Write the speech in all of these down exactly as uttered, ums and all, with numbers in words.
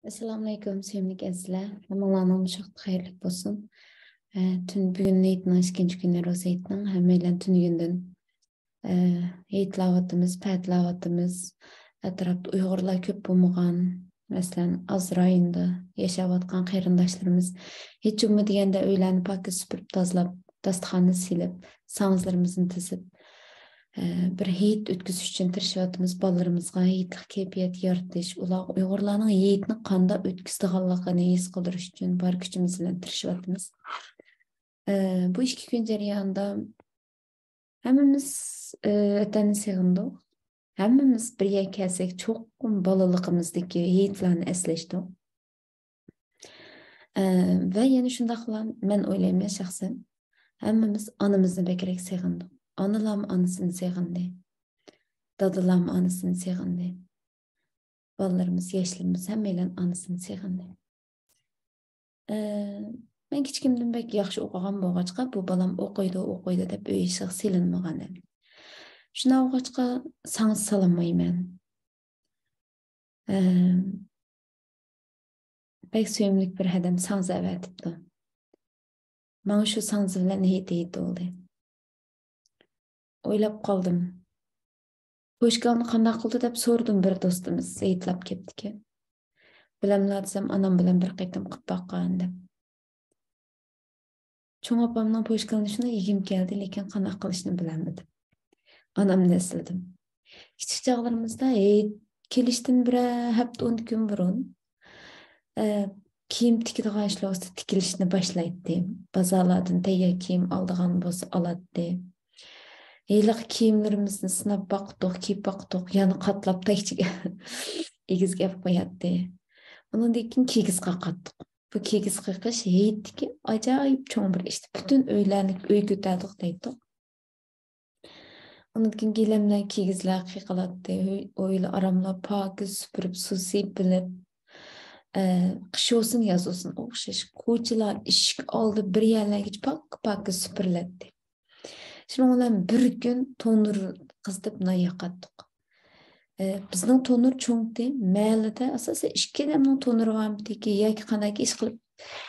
ئەسسالامۇئەلەيكۇم، سۆيۈملۈك ئەزىزلەر. ھەممىڭلارنىڭ شۇ ۋاقتى خەيرلىك بولسۇن. ئە، تۈن، بۈگۈن ھېيتنىڭ ئىككىنچى كۈنى، روزا ھېيتنىڭ. ھەممەيلەن تۈنۈگۈندىن، ئە، ھېيتلاۋاتىمىز، پەتىلەۋاتىمىز. ئەتراپتا ئۇيغۇرلار كۆپ بولمىغان، مەسىلەن، ئاز رايوندا ياشاۋاتقان قېرىنداشلىرىمىز ھېچ بولمىدى دېگەندە ئۆيلەرنى پاكىز سۈپۈرۈپ، تازىلاپ، داستىخاننى سېلىپ، ساڭزىلىرىمىزنى تىزىپ، ئە، بىر ھېيت ئۆتكۈزۈش ئۈچۈن تىرىشىۋاتىمىز. بالىلىرىمىزغا ھېيتلىق كەيپىيەت يارىتىش، ئۇلارغا ئۇيغۇرلارنىڭ ھېيتنى قانداق ئۆتكۈزىدىغانلىقىنى ھېس قىلدۇرۇش ئۈچۈن بار كۈچىمىز بىلەن تىرىشىۋاتىمىز. ئە، بۇ ئىككى كۈن جەريانىدا ھەممىمىز، ئە، ۋەتەننى سېغىندۇق. ھەممىمىز بىر يەرگە كەلسەك، چوقۇم بالىلىقىمىزدىكى ھېيتلارنى ئەسلەشتۇق. ئە، ۋە يەنە شۇنداقلا مەن ئويلايمەن شەخسەن، ھەممىمىز ئانىمىزنى بەكرەك سېغىندۇق. ئانىلارمۇ ئانىسىنى سېغىندى. دادىلارمۇ ئانىسىنى سېغىندى. بالىلىرىمىز، ياشلىرىمىز ھەممەيلەن ئانىسىنى سېغىندى. ئە، مەن كىچىكىمدىن بەك ياخشى ئوقۇغان بولغاچقا، بۇ بالام ئوقۇيدۇ، ئوقۇيدۇ دەپ ئۆي ئىشىغا سېلىنمىغان ئىدىم. شۇنداق بولغاچقا، ساڭزا سالالمايمەن. ئە، بەك سۆيۈملۈك بىر ھەدەم ساڭزا ئەۋەتىپتۇ. ماڭا شۇ ساڭزا بىلەن ھېيت ھېيت بولدى. ئويلاپ قالدىم. پوشكالنى قانداق قىلدى دەپ سورىدىم بىر دوستىمىز، ھېيتلاپ كەپتىكەن. بىلەملا دېسەم، ئانام بىلەن بىر قېتىم قىلىپ باققان دەپ. چوڭ ئاپامنىڭ پوشكالنى شۇنداق يېگۈم كەلدى، لېكىن قانداق قىلىشنى بىلەلمىدىم. ئانامنى ئەسلىدىم. كىچىك چاغلىرىمىزدا ھېيت كېلىشتىن بىرەر ھەپتە، ئون كۈن بۇرۇن، ئە، كىيىم تىكىدىغان ئىشلار ئۈستىدە تىكىلىشنى باشلايتتى. بازارلاردىن تەييار كىيىم ئالىدىغان بولسا ئالاتتى. ھېلىقى كىيىملىرىمىزنى سىناپ باقتۇق، كىيىپ باقتۇق، يەنە قاتلاپ تەكچىگە ئېگىزگە ئېلىپ قوياتتى. ئۇنىڭدىن كېيىن كىگىز قاقاتتۇق. بۇ كىگىز قېقىش ھېيتتىكى ئاجايىپ چوڭ بىر ئىشتى. پۈتۈن ئۆيلەرنى ئۆي كۆتەردۇق دەيتتۇق. ئۇنىڭدىن كېيىن گىلەملەر، كىگىزلەر قېقىلاتتى. ئۆي، ئۆيلەر ئاراملاپ، پاكىز سۈپۈرۈپ، سۇ سېپىلىپ، ئە، قىش بولسۇن، ياز بولسۇن ئوخشاش. كوچىلار، ئىشىك ئالدى، بىر يەرلەرگىچە پاك-، پاكىز سۈپۈرۈلەتتى. شۇنىڭ بىلەن بىر كۈن تونۇر قىزىتىپ نان ياقاتتۇق. ئە، بىزنىڭ تونۇر چوڭتى، مەھەللىدە ئاساسەن ئىككى ئادەمنىڭ تونۇرى بارمىدىكى ياكى قانداق ئىش قىلىپ،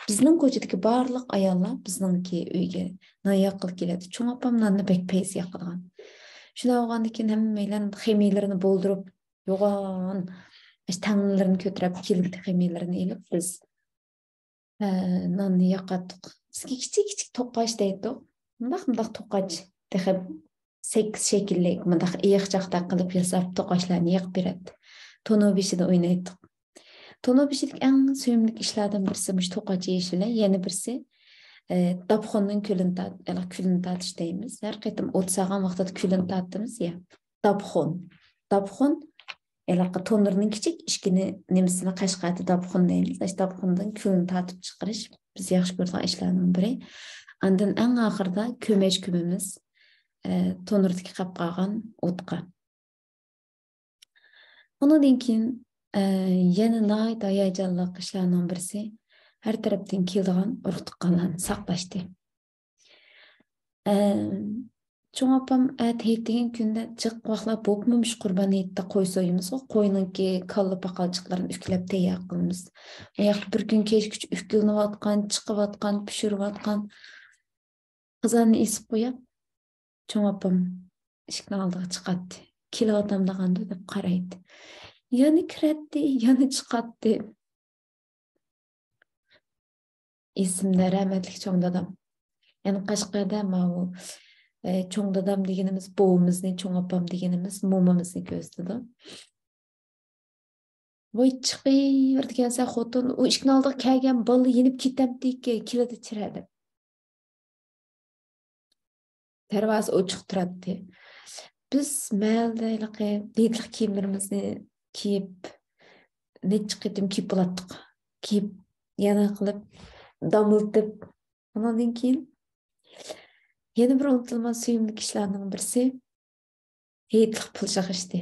بىزنىڭ كوچىدىكى بارلىق ئاياللار بىزنىڭكى ئۆيگە نان ياققىلى كېلەتتى. چوڭ ئاپام ناننى بەك پەيز ياقىدىغان. شۇنداق بولغاندىن كېيىن ھەممەيلەن خېمىرلىرىنى بولدۇرۇپ، يوغان تەڭنىلىرىنى كۆتۈرۈپ كېلىپ، خېمىرلىرىنى ئېلىپ بىز ئە، ناننى ياقاتتۇق. بىزگە كىچىك-كىچىك توقاچ دەيتتۇق. مۇنداق-مۇنداق توقاچ، تېخى سەككىز شەكىللىك، مۇنداق ئېيىقچاقتەك قىلىپ ياساپ، توقاچلارنى يېقىپ بېرەتتى. تونۇر بېشىدا ئوينايتتۇق. تونۇر بېشىدىكى ئەڭ سۆيۈملۈك ئىشلاردىن بىرسى مۇشۇ توقاچ يېيىش بىلەن، يەنە بىرسى، ئە، داپخوننىڭ كۈلىنى تارت-، يەنى كۈلىنى تارتىش دەيمىز. ھەر قېتىم ئوت سالغان ۋاقتىدا كۈلىنى تارتىمىز يا. داپخون. داپخون، ھېلىقى تونۇرنىڭ كىچىك ئىشىكىنى، نېمىسىنى قەشقەردە داپخون دەيمىز. ئاشۇ داپخوندىن كۈلنى تارتىپ چىقىرىش بىز ياخشى كۆرىدىغان ئىشلارنىڭ بىرى. ئاندىن ئەڭ ئاخىرىدا كۆمەچ كۆمىمىز، ئە، تونۇردىكى قاپ قالغان ئوتقا. ئۇنىڭدىن كېيىن، ئە، يەنە ناھايىتى ھاياجانلىق ئىشلارنىڭ بىرسى، ھەر تەرەپتىن كېلىدىغان ئۇرۇق-تۇغقانلارنى ساقلاشتى. ئە، چوڭ ئاپام ئەتە ھېيت دېگەن كۈندە جىق ۋاقلار بولۇپمۇ مۇشۇ قۇربان ھېيتتا قوي سويىمىزغۇ، قوينىڭكى كاللا پاقالچىقلىرىنى ئۈكلەپ تەييار قىلىمىز. ئۇ ياقتا بىر كۈن كەچكىچە ئۈكۈلۈنۈۋاتقان، چىقىۋاتقان، پىشۇرۇۋاتقان قازاننى ئېسىپ قويۇپ، چوڭ ئاپام ئىشىكنىڭ ئالدىغا چىقاتتى. كېلىۋاتامدىغاندۇ دەپ قارايتتى. يەنە كىرەتتى، يەنە چىقاتتى. ئېسىمدە رەھمەتلىك چوڭ دادام. يەنى قەشقەردە ماۋۇ، ئە، چوڭ دادام دېگىنىمىز بوۋىمىزنى، چوڭ ئاپام دېگىنىمىز مومىمىزنى كۆرسىتىدۇ. ۋاي، چىقىۋېرىدىكەنسەن خوتۇن، ئۇ ئىشىكنىڭ ئالدىغا كەلگەن بالا يېنىپ كېتەمتىكى، كېلىدۇ چىرە دەپ. دەرۋازا ئوچۇق تۇراتتى. بىز مەھەللىدە ھېلىقى ھېيتلىق كىيىملىرىمىزنى كىيىپ، نەچچە قېتىم كىيىپ بولاتتۇق. كىيىپ، يەنە قىلىپ، داملىتىپ. ئۇنىڭدىن كېيىن يەنە بىر ئۇنتۇلماس سۆيۈملۈك ئىشلارنىڭ بىرسى، ھېيتلىق پۇل يىغىشتى.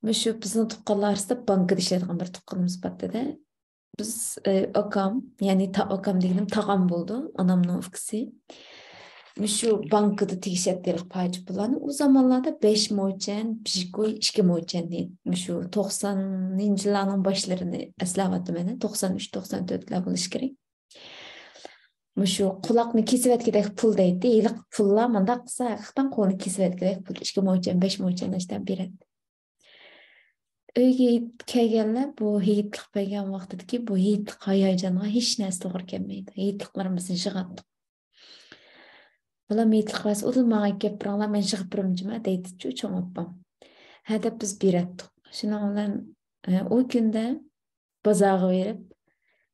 مۇشۇ بىزنىڭ تۇغقانلار ئارىسىدا بانكىدا ئىشلەيدىغان بىر تۇغقىنىمىز بار ئىدى. بىز، ئە، ئاكام، يەنى تا-، ئاكام دېگىنىم تاغام بولىدۇ، ئانامنىڭ ئۇكىسى. مۇشۇ بانكىدا تېگىشەتتى پاچە پۇللارنى. ئۇ زامانلاردا بەش موچەن، بىژكوي، ئىككى موچەن، مۇشۇ توقسانىنچى يىللارنىڭ باشلىرىنى ئەسلەۋاتىمەن، توقسان ئۈچ، توقسان تۆتلەر بولۇشى كېرەك. مۇشۇ قۇلاقنى كېسىۋەتكۈدەك پۇل دەيتتى. ھېلىقى پۇللار مۇنداق قىلسا، ھەقىقەتەن قولنى كېسىۋەتكۈدەك پۇل، ئىككى موچەن، بەش موچەن ئاشتا بېرەتتى. ئۆيگە كەلگەنلەر بۇ ھېيتلىق بەرگەن ۋاقتىدىكى بۇ ھېيتلىق ھاياجانغا ھېچ نەرسە توغرا كەلمەيدۇ. ھېيتلىقلىرىمىزنى يىغاتتۇق. بالام ھېيتلىق بەرسە، ئۇدۇل ماڭا ئەكەپ بېرىڭلار، مەن يىغىپ بېرىمەن جۇما دەيتتىچۇ چوڭ ئاپام. ھە دەپ بىز بېرەتتۇق. شۇنىڭ بىلەن ئە، ئۇ كۈندە بازارغا بېرىپ،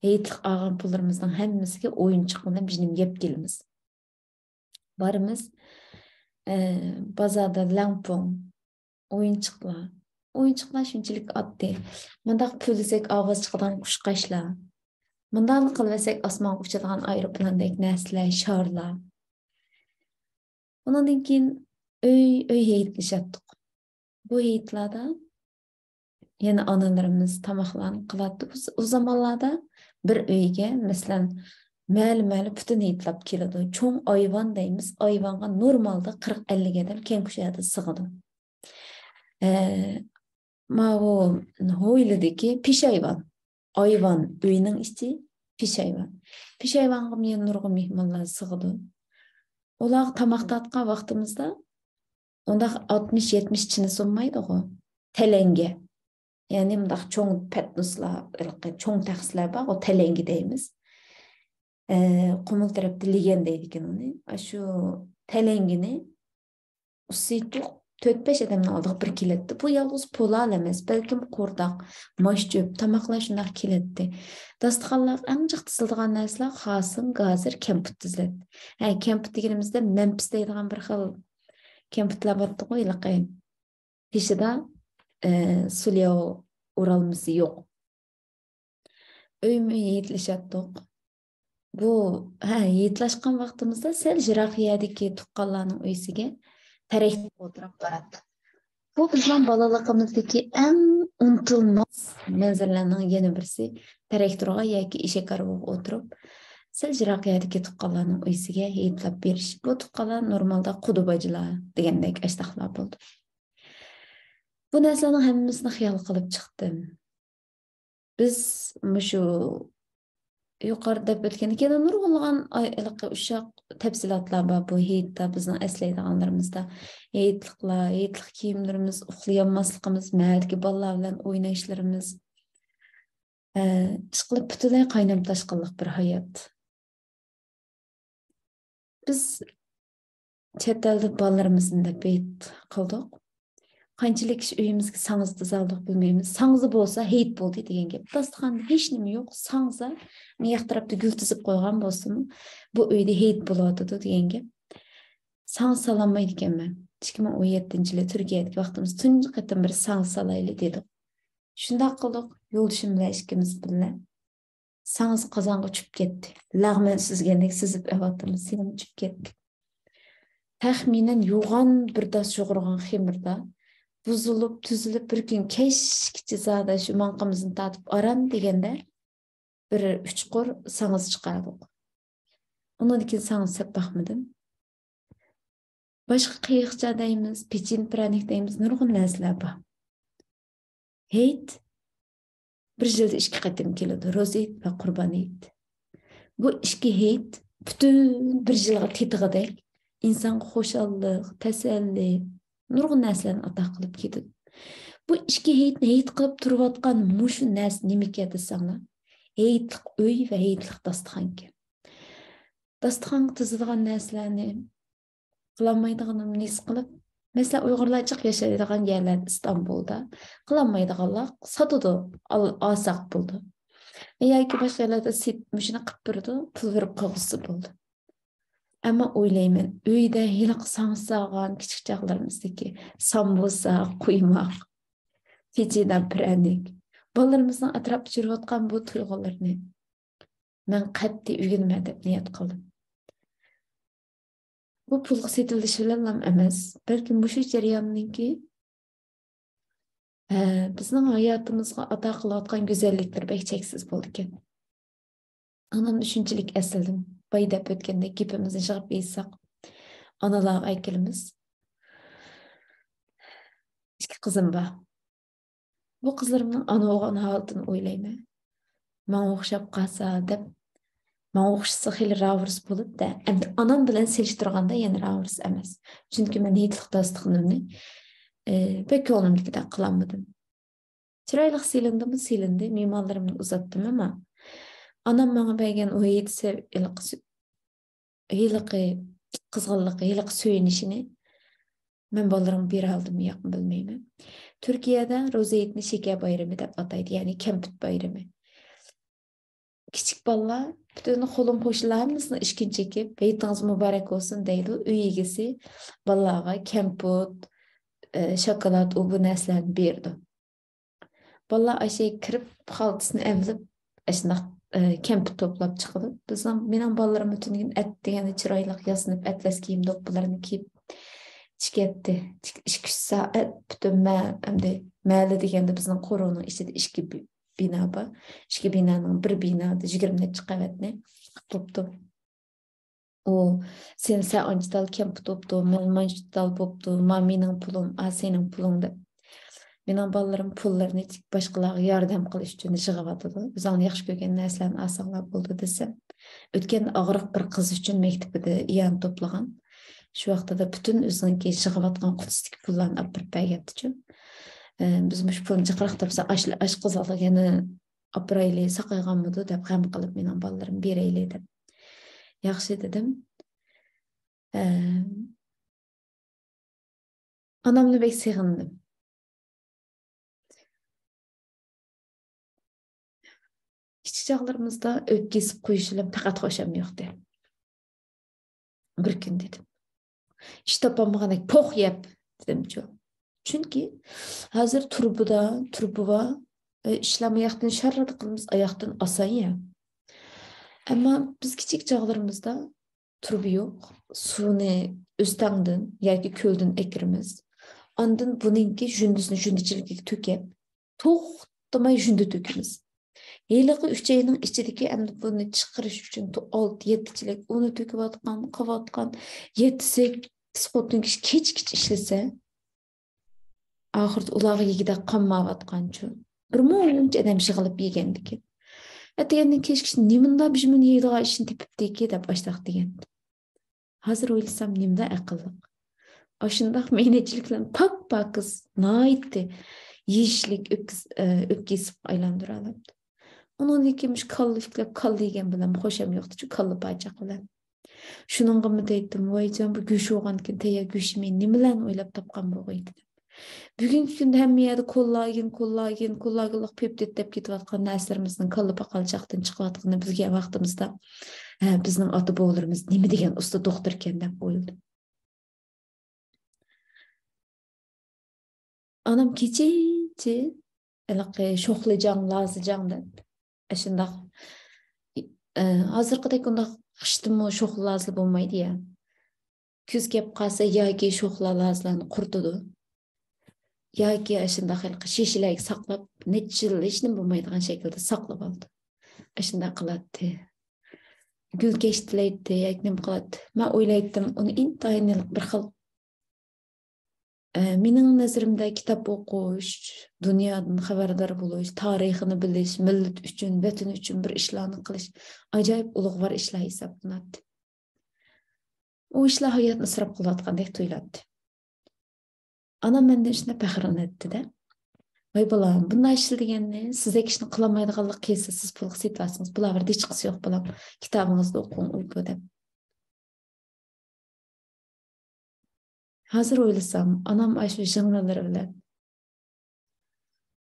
ھېيتلىق ئالغان پۇللىرىمىزنىڭ ھەممىسىگە ئويۇنچۇق بىلەن بىر نېمە يەپ كېلىمىز. بارىمىز، ئە، بازاردا لەڭپۇڭ، ئويۇنچۇقلار. ئويۇنچۇقلار شۇنچىلىك ئاددىي. مۇنداق پۈۋلىسەك ئاۋاز چىقىدىغان قۇشقاچلار. مۇنداقلا قىلىۋەرسەك ئاسمانغا ئۇچىدىغان ئايروپىلاندەك نەرسىلەر، شارلار. ئۇنىڭدىن كېيىن ئۆي، ئۆي ھېيتلىشاتتۇق. بۇ ھېيتلاردا يەنە ئانىلىرىمىز تاماقلارنى قىلاتتى. ئۇ، ئۇ زامانلاردا بىر ئۆيگە، مەسىلەن، مەھەللە، مەھەللە پۈتۈن ھېيتلاپ كېلىدۇ. چوڭ ئايۋان دەيمىز، ئايۋانغا نورمالدا قىرىق ئەللىك ئادەم كەڭ كۇشادە سىغىدۇ. ئە، ماۋۇ ھويلىدىكى پېشايۋان، ئايۋان، ئۆينىڭ ئىچى پېشايۋان. پېشايۋانغا يەنە نۇرغۇن مېھمانلار سىغىدۇ. ئۇلارغا تاماق تارتقان ۋاقتىمىزدا ئۇنداق ئاتمىش، يەتمىش چىنە سۇنمايدىغۇ. تەلەڭگە. يەنى مۇنداق چوڭ پەتنۇسلار، ھېلىقى چوڭ تەخسىلەر بارغۇ، تەلەڭگە دەيمىز. ئە، قۇمۇل تەرەپتە لېگەن دەيدىكەن ئۇنى. ئاشۇ تەلەڭگىنى ئۇسسىيتۇق تۆت-بەش ئادەمنىڭ ئالدىغا بىر كېلەتتى. بۇ يالغۇز پولان ئەمەس، بەلكىم قورداق، ماش چۆپ، تاماقلار شۇنداق كېلەتتى. داستىخانلارغا ئەڭ جىق تىزىلىدىغان نەرسىلەر خاسىڭ، گازىر، كەمپۈت تىزىلەتتى. ھە، كەمپۈت دېگىنىمىزدە مەمپىس دەيدىغان بىر خىل كەمپۈتلەر بارتتىغۇ ھېلىقى. تېشىدا، ئە، سۇلياۋ ئورالمىسى يوق. ئۆيمۇ ھېيتلىشاتتۇق. بۇ، ھە، ھېيتلاشقان ۋاقتىمىزدا سەل يىراق يەردىكى تۇغقانلارنىڭ ئۆيسىگە تەرەكتە ئولتۇرۇپ باراتتۇق. بۇ بىزنىڭ بالىلىقىمىزدىكى ئەڭ ئۇنتۇلماس مەنزىرىلەرنىڭ يەنە بىرسى، تەرەكتورغا ياكى ئېشەك ئاربىغا ئولتۇرۇپ، سەل يىراق يەردىكى تۇغقانلارنىڭ ئۆيسىگە ھېيتلاپ بېرىش. بۇ تۇغقانلار نورمالدا قۇدا باجىلار دېگەندەك ئاشتاقلار بولدى. بۇ نەرسىلەرنىڭ ھەممىسىنى خىيال قىلىپ چىقتىم. بىز مۇشۇ يۇقىرىدا دەپ ئۆتكەندەك يەنە نۇرغۇنلىغان ئاي-، ھېلىقى ئۇششاق تەپسىلاتلار بار بۇ ھېيتتا بىزنىڭ ئەسلەيدىغانلىرىمىزدا. ھېيتلىقلار، ھېيتلىق كىيىملىرىمىز، ئۇخلىيالماسلىقىمىز، مەھەللىدىكى بالىلار بىلەن ئويناشلىرىمىز. ئە، ئىشقىلىپ پۈتۈنلەي قاينام تاشقىنلىق بىر ھايات. بىز چەت ئەلدە بالىلىرىمىزنى دەپ ھېيت قىلدۇق. قانچىلىك كىشى ئۆيىمىزگە ساڭزا تىزالدۇق بىلمەيمىز. ساڭزا بولسا ھېيت بولدى دېگەن گەپ. داستىخاندا ھېچ نېمە يوق. ساڭزا، ياق تەرەپتە گۈل تىزىپ قويغان بولسىمۇ، بۇ ئۆيدە ھېيت بولۇۋاتىدۇ دېگەن گەپ. ساڭزا سالالمايدىكەنمەن. ئىككى مىڭ ئون يەتتىنچى يىلى تۈركىيەدىكى ۋاقتىمىزدا تۇنجى قېتىم بىر ساڭزا سالايلى دېدۇق. شۇنداق قىلدۇق، يولدىشىم بىلەن ئىككىمىز بىللە. ساڭزا قازانغا چۈشۈپ كەتتى. لەغمەن سۈزگەندەك سۈزۈپ ئەۋاتىمىز، يەنە چۈشۈپ كەتتى. تەخمىنەن يوغان بىر داس يۇغۇرغان خېمىردا بۇزۇلۇپ، تۈزۈلۈپ، بىر كۈن كەچكىچە زادى شۇ ماڭقىمىزنى تارتىپ ئاران دېگەندە بىر ئۈچ قۇر ساڭزا چىقاردۇق. ئۇنىڭدىن كېيىن ساڭزا سەپ باقمىدىم. باشقا قىيىقچا دەيمىز، پېچىن پىرەنىك دەيمىز، نۇرغۇن نەرسىلەر بار. ھېيت بىر يىلدا ئىككى قېتىم كېلىدۇ، روزا ھېيت ۋە قۇربان ھېيت. بۇ ئىككى ھېيت پۈتۈن بىر يىلغا تېتىغۇدەك، ئىنسانغا خۇشاللىق، تەسەللى، نۇرغۇن نەرسىلەرنى ئاتا قىلىپ كېتىدۇ. بۇ ئىككى ھېيتنى ھېيت قىلىپ تۇرۇۋاتقان مۇشۇ نەرسە نېمىكەن دېسەڭلار، ھېيتلىق ئۆي ۋە ھېيتلىق داستىخانكەن. داستىخانغا تىزىدىغان نەرسىلەرنى قىلالمايدىغىنىمنى ھېس قىلىپ، مەسىلەن، ئۇيغۇرلار جىق ياشايدىغان يەرلەر ئىستانبۇلدا، قىلالمايدىغانلار ساتىدۇ، ئال-، ئالساق بولىدۇ. ياكى باشقا يەرلەردە سېت-، مۇشۇنى قىلىپ بېرىدۇ، پۇل بېرىپ قىلغۇزسا بولىدۇ. ئەمما ئويلايمەن، ئۆيدە ھېلىقى ساڭزا سالغان كىچىك چاغلىرىمىزدىكى سامبۇسا، قۇيماق، پېچىنە، پىرەنىك، بالىلىرىمىزنىڭ ئەتراپتا يۈرۈۋاتقان بۇ تۇيغۇلىرىنى مەن قەتئىي ئۆگىنىمەن دەپ نىيەت قىلدىم. بۇ پۇلغا سېتىۋېلىش بىلەنلا ئەمەس، بەلكى مۇشۇ جەرياننىڭكى، ئە، بىزنىڭ ھاياتىمىزغا ئاتا قىلىۋاتقان گۈزەللىكلىرى بەك چەكسىز بولىدىكەن. ئانامنى شۇنچىلىك ئەسلىدىم. بايا دەپ ئۆتكەندەك گېپىمىزنى يىغىپ ئېيتساق، ئانىلارغا ئەكېلىمىز. ئىككى قىزىم بار. بۇ قىزلىرىمنىڭ ئانا بولغان ھالىتىنى ئويلايمەن. ماڭا ئوخشاپ قالسا دەپ، ماڭا ئوخشىسا خېلى راۋۇرۇس بولىدۇ-دە. ئەمدى ئانام بىلەن سېلىشتۇرغاندا يەنە راۋۇرۇس ئەمەس. چۈنكى مەن ھېيتلىق داستىخىنىمنى، ئى، بەك كۆڭلۈمدىكىدەك قىلالمىدىم. چىرايلىق سېلىندىمۇ سېلىندى، مېھمانلىرىمنى ئۇزاتتىم، ئەمما ئانام ماڭا بەرگەن ئۇ ھېيت سەۋ-، ھېلىقى سۈ-، ھېلىقى قىزغىنلىقى، ھېلىقى سۆيۈنۈشىنى مەن بالىلىرىمغا بېرەلدىممۇ ياقمۇ بىلمەيمەن. تۈركىيەدە روزا ھېيتنى شېكەر بايرىمى دەپ ئاتايدۇ، يەنى كەمپۈت بايرىمى. كىچىك بالىلار پۈتۈن قولۇم-قوشنىلار ھەممىسىنىڭ ئىشىكىنى چېكىپ، «ھېيتىڭىز مۇبارەك بولسۇن» دەيدۇ. ئۆي ئىگىسى بالىلارغا كەمپۈت، ئە، شاكىلات، ئۇ بۇ نەرسىلەرنى بېرىدۇ. بالىلار ئاشۇ يەرگە كىرىپ، خالتىسىنى ئەۋلىپ، ئاشۇنداق، ئە، كەمپۈت توپلاپ چىقىدۇ. بىزنىڭ، مېنىڭ بالىلىرىم پۈتۈن كۈن ئەتىگەندە چىرايلىق ياسىنىپ، ئەتلەس كىيىم دوپپىلىرىنى كىيىپ چىقاتتى. ئىك-، ئىككى، ئۈچ سائەت پۈتۈن مە-، ئەمدى مەھەللە دېگەندە بىزنىڭ قورۇنىڭ ئىچىدە ئىككى بىنا بار. ئىككى بىنانىڭ بىر بىنادا يىگىرمە نەچچە قەۋەتنى بوپتۇ. ئۇ، «سېنى سەن ئانچە تال كەمپۈت بوپتۇ، مەن مانچە تال بوپتۇ، ما مېنىڭ پۇلۇم، ئا سېنىڭ پۇلۇڭ» دەپ. مېنىڭ بالىلىرىم پۇللىرىنى باشقىلارغا ياردەم قىلىش ئۈچۈن يىغىۋاتىدۇ. ئۆزۈڭلار ياخشى كۆرگەن نەرسىلەرنى ئالساڭلار بولدى دېسەم، ئۆتكەندە ئاغرىق بىر قىز ئۈچۈن مەكتىپىدە ئىئانە توپلىغان. شۇ ۋاقتىدا پۈتۈن ئۆزىنىڭكى يىغىۋاتقان قۇتىسىدىكى پۇللارنى ئاپىرىپ بەرگەنتىچۇ. ئە، بىز مۇشۇ پۇلنى جىقراق تاپسا، ئاش، ئاش قىزلارغا يەنە ئاپىرايلى، ساقايغانمىدۇ دەپ غەم قىلىپ، مېنىڭ بالىلىرىم بېرەيلى دەپ. ياخشى دېدىم. ئە، ئانامنى بەك سېغىندىم. كىچىك چاغلىرىمىزدا ئۆپكە ئېسىپ قويۇش بىلەن پەقەت خۇشام يوقتى. بىر كۈن دېدىم، ئىش تاپالمىغاندەك پوخ يەپ دېدىمچۇ. چۈنكى ھازىر تۇرۇبىدا، تۇرۇبا بار، ئە، ئىشلار ئاياقتىن شاررىدە قىلىمىز، ئاياقتىن ئاسان يە. ئەمما بىز كىچىك چاغلىرىمىزدا تۇرۇبا يوق. سۇنى ئۆستەڭدىن ياكى كۆلدىن ئەكىرىمىز. ئاندىن بۇنىڭكى ژۇندىسىنى ژۇندىچىلىكىگە تۆكۈپ، توختىماي ژۇندا تۆكىمىز. ھېلىقى ئۈچەينىڭ ئىچىدىكى ئەمدى بۇنى چىقىرىش ئۈچۈن تو-، ئالتە، يەتتىچىلىك ئۇنى تۆكۈۋاتقان، قىلىۋاتقان، يەتتە، سەككىز خوتۇن كىشى كېچە-كېچە ئىشلىسە، ئاخىرىدا ئۇلارغا يېگۈدەك قالمايۋاتقانچۇ. بىر مۇنچە ئادەم يىغىلىپ يېگەندىكىن. ئەتىگەندىن كەچكىچە نېمىنداق بىژمۇنى يەيدىغان ئىشنى تېپىپتىكى دەپ ئاشتاق دېگەن. ھازىر ئويلىسام نېمىنداق ئەقىللىق. ئاشۇنداق مەينەتچىلىك بىلەن پاك-پاكىز، ناھايىتى يېيىشلىك ئۆپكىس-، ئە، ئۆپكە ئېسىپ ئايلاندۇرالاپتۇ. ئۇنىڭدىن كېيىن مۇشۇ كاللا ئۈفكىلەپ كاللا يېگەن بىلەن خۇشام يوقتىچۇ، كاللا پاچاق بىلەن. شۇنىڭغىمۇ دەيتتىم، ۋايجان، بۇ گۆش بولغاندىكىن تەييار گۆشنى نېمىلەرنى ئويلاپ تاپقان بولغىي دېدىم. بۈگۈنكى كۈندە ھەممە يەردە كولاگېن، كولاگېن، كولاگېنلىق پېپتىدە دەپ كېتىۋاتقان نەرسىلىرىمىزنىڭ كاللا پاقالچاقتىن چىقىۋاتقىنىنى بىلگەن ۋاقتىمىزدا، ھە، بىزنىڭ ئاتا-بوۋىلىرىمىز نېمە دېگەن ئۇستا دوختۇركەن دەپ ئويلىدىم. ئانام كېچىچە ھېلىقى شوخلىجاڭ، لازىجاڭ دەپ ئاشۇنداق، ئى، ھازىرقىدەك ئۇنداق قىشتىمۇ شوخلا، لازىلا بولمايدۇ يا. كۈز كەپ قالسا ياكى شوخلا، لازىلارنى قۇرۇتىدۇ، ياكى ئاشۇنداق ھېلىقى شېشىلەرگە ساقلاپ، نەچچە يىل ھېچنېمە بولمايدىغان شەكىلدە ساقلىۋالىدۇ. ئاشۇنداق قىلاتتى. گۈل كەشتىلەيتتى ياكى نېمە قىلاتتى. مەن ئويلايتتىم، ئۇنى ئىنتايىن ھېلىقى بىر خىل، ئە، مېنىڭ نەزىرىمدە كىتاب ئوقۇش، دۇنيادىن خەۋەردار بولۇش، تارىخىنى بىلىش، مىللىتى ئۈچۈن، ۋەتىنى ئۈچۈن بىر ئىشلارنى قىلىش ئاجايىپ ئۇلۇغۋار ئىشلار ھېسابلىناتتى. ئۇ ئىشلار ھاياتنى ئىسراپ قىلىۋاتقاندەك تۇيۇلاتتى. ئانام مەندىن شۇنداق پەخىرلىنەتتى-دە، ۋاي بالام، بۇنداق ئىشلار دېگەننى سىزدەك ئىشنى قىلالمايدىغانلىق كەلسە، سىز پۇلغا سېتىۋالسىڭىز، بۇلار بىر ھېچقىسى يوق بالام، كىتابىڭىزنى ئوقۇڭ، ئويبۇ دەپ. ھازىر ئويلىسام، ئانام ئاشۇ ژىڭنىلىرى بىلەن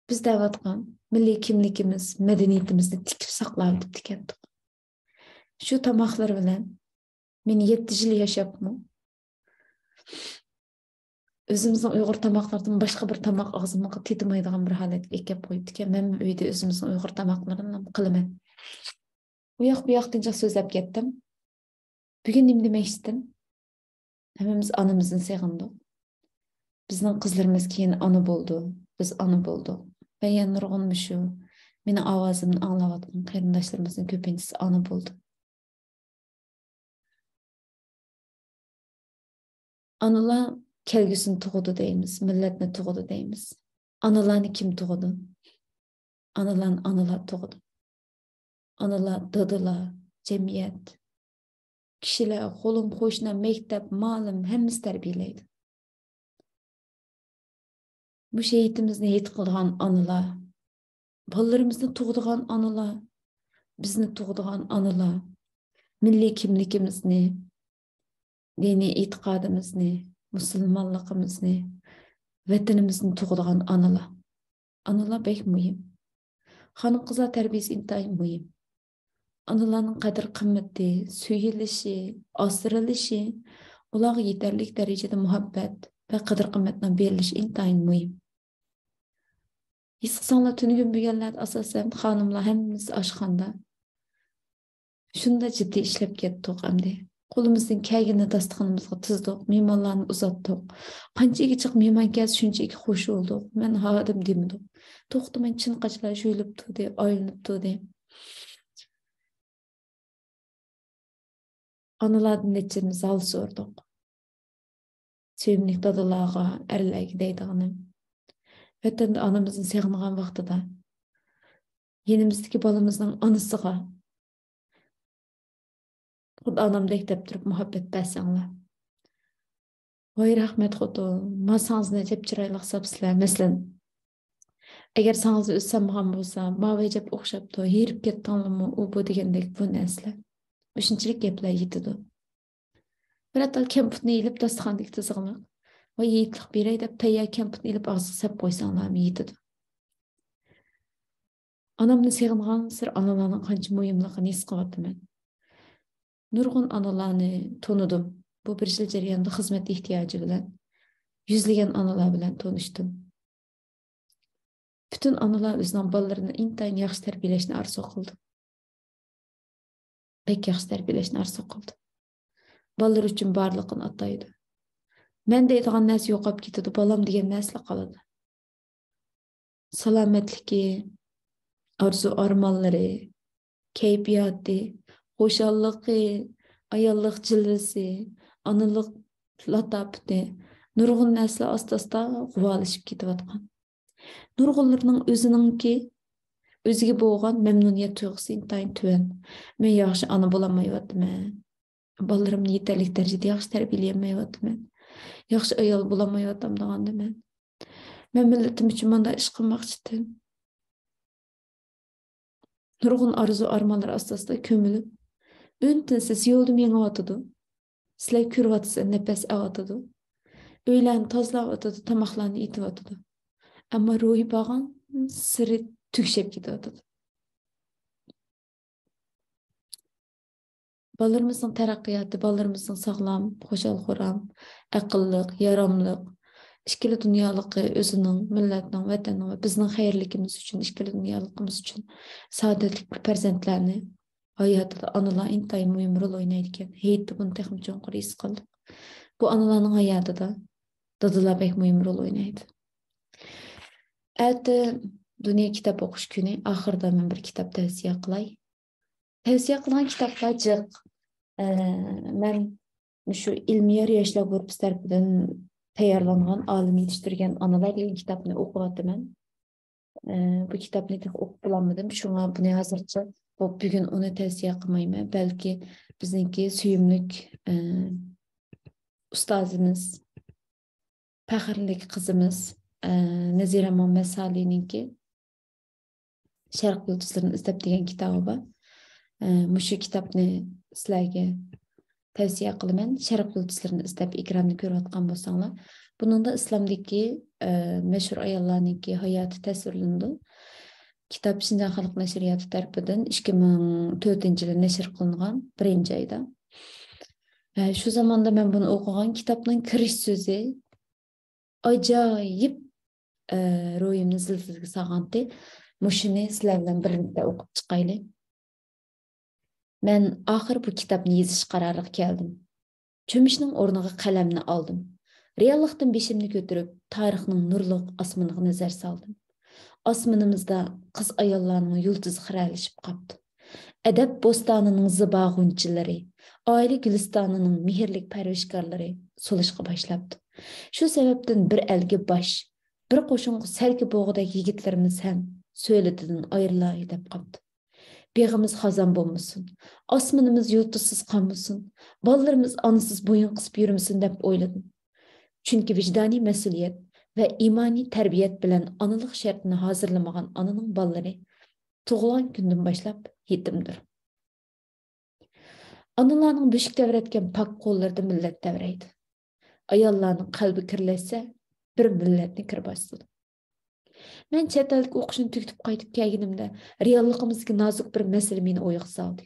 بىز دەۋاتقان مىللىي كىملىكىمىز، مەدەنىيىتىمىزنى تىكىپ ساقلاۋېتىپتىكەنتۇق. شۇ تاماقلىرى بىلەن مېنى يەتتە يىل ياشاپمۇ، ئۆزىمىزنىڭ ئۇيغۇر تاماقلىرىدىن باشقا بىر تاماق ئاغزىمغا تېتىمايدىغان بىر ھالەتكە ئەكەپ قويۇپتىكەن. مەنمۇ ئۆيدە ئۆزىمىزنىڭ ئۇيغۇر تاماقلىرىنىلا قىلىمەن. ئۇ ياق بۇ ياقتىن جىق سۆزلەپ كەتتىم. بۈگۈن نېمە دېمەكچىدىم؟ ھەممىمىز ئانىمىزنى سېغىندۇق. بىزنىڭ قىزلىرىمىز كېيىن ئانا بولىدۇ، بىز ئانا بولدۇق. ۋە يەنە نۇرغۇن مۇشۇ مېنىڭ ئاۋازىمنى ئاڭلاۋاتقان قېرىنداشلىرىمىزنىڭ كۆپىنچىسى ئانا بولدى. ئانىلار كەلگۈسىنى تۇغىدۇ دەيمىز، مىللەتنى تۇغىدۇ دەيمىز. ئانىلارنى كىم تۇغىدۇ؟ ئانىلارنى ئانىلار تۇغىدۇ. ئانىلار، دادىلار، جەمئىيەت، كىشىلەر، قولۇم، قوشنا، مەكتەپ، مۇئەللىم، ھەممىسى تەربىيەلەيدۇ. مۇشۇ ھېيتىمىزنى ھېيت قىلىدىغان ئانىلار، بالىلىرىمىزنى تۇغىدىغان ئانىلار، بىزنى تۇغىدىغان ئانىلار، مىللىي كىملىكىمىزنى، دىنىي ئېتىقادىمىزنى، مۇسۇلمانلىقىمىزنى، ۋەتىنىمىزنى تۇغىدىغان ئانىلار. ئانىلار بەك مۇھىم. خانىم-قىزلار تەربىيەسى ئىنتايىن مۇھىم. ئانىلارنىڭ قەدىر-قىممىتى، سۆيۈلۈشى، ئاسرىلىشى، ئۇلارغا يېتەرلىك دەرىجىدە مۇھەببەت ۋە قەدىر-قىممەتنىڭ بېرىلىشى ئىنتايىن مۇھىم. ھېس قىلساڭلار، تۈنۈگۈن بۈگۈنلەردە ئاساسەن خانىملار ھەممىسى ئاشخانىدا. شۇنداق جىددىي ئىشلەپ كەتتۇق ئەمدى. قولىمىزدىن كەلگىنىنى داستىخىنىمىزغا تىزدۇق، مېھمانلارنى ئۇزاتتۇق. قانچىكى جىق مېھمان كەلسە، شۇنچىكى خۇش بولدۇق. مەن ھادىم دېمىدۇق. توختىماي چىنقاچلار يۇيۇلۇپ تۇردى، ئايلىنىپ تۇردى. ئانىلاردىن نەچچىدىن زال سورىدۇق. سۆيۈملۈك دادىلارغا، ئەرلەرگە دەيدىغىنىم، ۋەتەندە ئانىمىزنى سېغىنغان ۋاقتىدا، يېنىمىزدىكى بالىمىزنىڭ ئانىسىغا خۇددى ئانامدەك دەپ تۇرۇپ مۇھەببەت بەرسەڭلار. ۋاي رەھمەت خوتۇن، ماسىڭىزنى ئەجەب چىرايلىق ساپسىلەر. مەسىلەن، ئەگەر ساڭىزنى ئۆزى سانمىغان بولسا، ماۋۇ ئەجەب ئوخشاپتۇ، ھېرىپ كەتتىڭلىمۇ ئۇ بۇ دېگەندەك بۇ نەرسىلەر. مۇشۇنچىلىك گەپلەر يېتىدۇ. بىر تال كەمپۈتنى ئېلىپ داستىخاندىكى تىزىغىلىق، ۋاي يېيىتلىق بېرەي دەپ تەييار كەمپۈتنى ئېلىپ ئاغزىغا سەپ قويساڭلارمۇ يېتىدۇ. ئانامنى سېغىنغانسېرى ئانىلارنىڭ قانچە مۇھىملىقىنى ھېس قىلىۋاتىمەن. نۇرغۇن ئانىلارنى تونۇدۇم. بۇ بىر يىل جەريانىدا خىزمەت ئېھتىياجى بىلەن يۈزلىگەن ئانىلار بىلەن تونۇشتۇم. پۈتۈن ئانىلار ئۆزىنىڭ بالىلىرىنى ئىنتايىن ياخشى تەربىيەلەشنى ئارزۇ قىلىدۇ. بەك ياخشى تەربىيەلەشنى ئارزۇ قىلىدۇ. بالىلىرى ئۈچۈن بارلىقىنى ئاتايدۇ. مەن دەيدىغان نەرسە يوقاپ كېتىدۇ، بالام دېگەن نەرسىلا قالىدۇ. سالامەتلىكى، ئارزۇ-ئارمانلىرى، كەيپىياتى، خۇشاللىقى، ئاياللىق جىلۋىسى، ئانىلىق لاتاپىتى، نۇرغۇن نەرسىلەر ئاستا-ئاستا غۇۋالىشىپ كېتىۋاتقان. نۇرغۇنلىرىنىڭ ئۆزىنىڭكى، ئۆزىگە بولغان مەمنۇنىيەت تۇيغۇسى ئىنتايىن تۆۋەن. مەن ياخشى ئانا بولالمايۋاتىمەن. بالىلىرىمنى يېتەرلىك دەرىجىدە ياخشى تەربىيەلىيەلمەيۋاتىمەن. ياخشى ئايال بولالمايۋاتامدىغاندىمەن. مەن مىللىتىم ئۈچۈن مۇنداق ئىش قىلماقچىدىم. نۇرغۇن ئارزۇ-ئارمانلار ئاستا-ئاستا كۆمۈلۈپ، ئۈن-تىنسىز يولدا مېڭىۋاتىدۇ. سىلەر كۆرۈۋاتىسىلەر، نەپەس ئېلىۋاتىدۇ. ئۆيلەرنى تازىلاۋاتىدۇ، تاماقلارنى ئېتىۋاتىدۇ. ئەمما روھى بارغانسېرى تۈگىشىپ كېتىۋاتىدۇ. بالىلىرىمىزنىڭ تەرەققىياتى، بالىلىرىمىزنىڭ ساغلام، خۇشال-خۇرام، ئەقىللىق، ياراملىق، ئىككىلا دۇنيالىقى، ئۆزىنىڭ، مىللەتنىڭ، ۋەتەننىڭ ۋە بىزنىڭ خەيرلىكىمىز ئۈچۈن، ئىككىلا دۇنيالىقىمىز ئۈچۈن سائادەتلىك پەرزەنتلەرنى ھاياتىدا ئانىلار ئىنتايىن مۇھىم رول ئوينايدىكەن. ھېيتتا بۇنى تېخىمۇ چوڭقۇر ھېس قىلدۇق. بۇ ئانىلارنىڭ ھاياتىدا دادىلار بەك مۇھىم رول ئوينايدۇ. ئەتە دۇنيا كىتاب ئوقۇش كۈنى، ئاخىرىدا مەن بىر كىتاب تەۋسىيە قىلاي. تەۋسىيە قىلغان كىتابلار جىق. ئە، مەن مۇشۇ ئىلمىيار ياشلار گۇرۇپپىسى تەرىپىدىن تەييارلانغان ئالىم يېتىشتۈرگەن ئانىلار دېگەن كىتابنى ئوقۇۋاتىمەن. ئە، بۇ كىتابنى تېخى ئوقۇپ بولالمىدىم. شۇڭا بۇنى ھازىرچە، بۇ، بۈگۈن ئۇنى تەۋسىيە قىلمايمەن. بەلكى بىزنىڭكى سۆيۈملۈك، ئە، ئۇستازىمىز، پەخىرلىك قىزىمىز، ئە، نەزىرە مۇھەممەد سالىنىڭكى شەرق يۇلتۇزلىرىنى ئىزدەپ دېگەن كىتابى بار. ئە، مۇشۇ كىتابنى سىلەرگە تەۋسىيە قىلىمەن. شەرق يۇلتۇزلىرىنى ئىزدەپ ئېكراننى كۆرۈۋاتقان بولساڭلار. بۇنىڭدا ئىسلامدىكى، ئە، مەشھۇر ئاياللارنىڭكى ھاياتى تەسۋىرلىنىدۇ. كىتاب شىنجاڭ خەلق نەشرىياتى تەرىپىدىن ئىككى مىڭ تۆتىنچى يىلى نەشر قىلىنغان، بىرىنچى ئايدا. ئە، شۇ زاماندا مەن بۇنى ئوقۇغان، كىتابنىڭ كىرىش سۆزى ئاجايىپ، ئە، روھىمنى زىلزىلىگە سالغانتى. مۇشۇنى سىلەر بىلەن بىرلىكتە ئوقۇپ چىقايلى. مەن ئاخىر بۇ كىتابنى يېزىش قارارىغا كەلدىم. چۆمۈچنىڭ ئورنىغا قەلەمنى ئالدىم. رېئاللىقتىن بېشىمنى كۆتۈرۈپ، تارىخنىڭ نۇرلۇق ئاسمىنىغا نەزەر سالدىم. ئاسمىنىمىزدا قىز-ئاياللارنىڭ يۇلتۇزى خىرەلىشىپ قاپتۇ. ئەدەپ بوستانىنىڭ زىبا غۇنچىلىرى، ئائىلە گۈلىستانىنىڭ مېھىرلىك پەرۋىشكارلىرى سولۇشقا باشلاپتۇ. شۇ سەۋەبتىن بىر ئەلگە باش، بىر قوشۇنغا سەركە بوغىدەك يىگىتلىرىمىز ھەم سۆلىتىدىن ئايرىلاي دەپ قاپتۇ. بېغىمىز خازان بولمىسۇن، ئاسمىنىمىز يۇلتۇزسىز قالمىسۇن، بالىلىرىمىز ئانىسىز بويۇن قىسىپ يۈرمىسۇن دەپ ئويلىدىم. چۈنكى ۋىجدانىي مەسئۇلىيەت ۋە ئىمانىي تەربىيەت بىلەن ئانىلىق شەرتىنى ھازىرلىمىغان ئانىنىڭ بالىلىرى تۇغۇلغان كۈندىن باشلاپ يېتىمدۇر. ئانىلارنىڭ بۆشۈك تەۋرەتكەن پاك قوللىرىدا مىللەت تەۋرەيدۇ. ئاياللارنىڭ قەلبى كىرلەشسە، بىر مىللەتنى كىر باسىدۇ. مەن چەت ئەلدىكى ئوقۇشنى تۈگىتىپ قايتىپ كەلگىنىمدە، رېئاللىقىمىزدىكى نازۇك بىر مەسىلە مېنى ئويغا سالدى.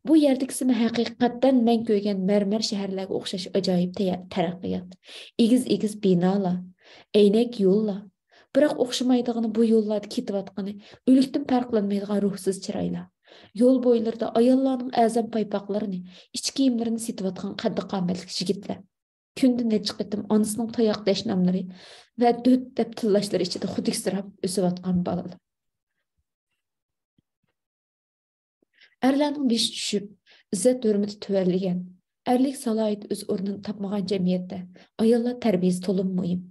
بۇ يەردىكىسىمۇ ھەقىقەتەن مەن كۆرگەن مەرمەر شەھەرلەرگە ئوخشاش ئاجايىپ تەيە-، تەرەققىيات. ئېگىز-ئېگىز بىنالار، ئەينەك يوللار. بىراق ئوخشىمايدىغىنى بۇ يوللاردا كېتىۋاتقىنى ئۆلۈكتىن پەرقلەنمەيدىغان روھسىز چىرايلار. يول بويلىرىدا ئاياللارنىڭ ئەزەم پايپاقلىرىنى، ئىچ كىيىملىرىنى سېتىۋاتقان قەددى-قامەتلىك يىگىتلەر. كۈندە نەچچە قېتىم ئانىسىنىڭ تاياق دەشناملىرى ۋە دۆت دەپ تىللاشلىرى ئىچىدە خۇدۈكسىراپ ئۆسۈۋاتقان بالىلار. ئەرلەرنىڭ بېشى چۈشۈپ، ئىززەت-ھۆرمىتى تۆۋەنلىگەن، ئەرلىك سالاھىيىتى ئۆز ئورنىنى تاپمىغان جەمئىيەتتە ئاياللار تەربىيەسى تولىمۇ مۇھىم.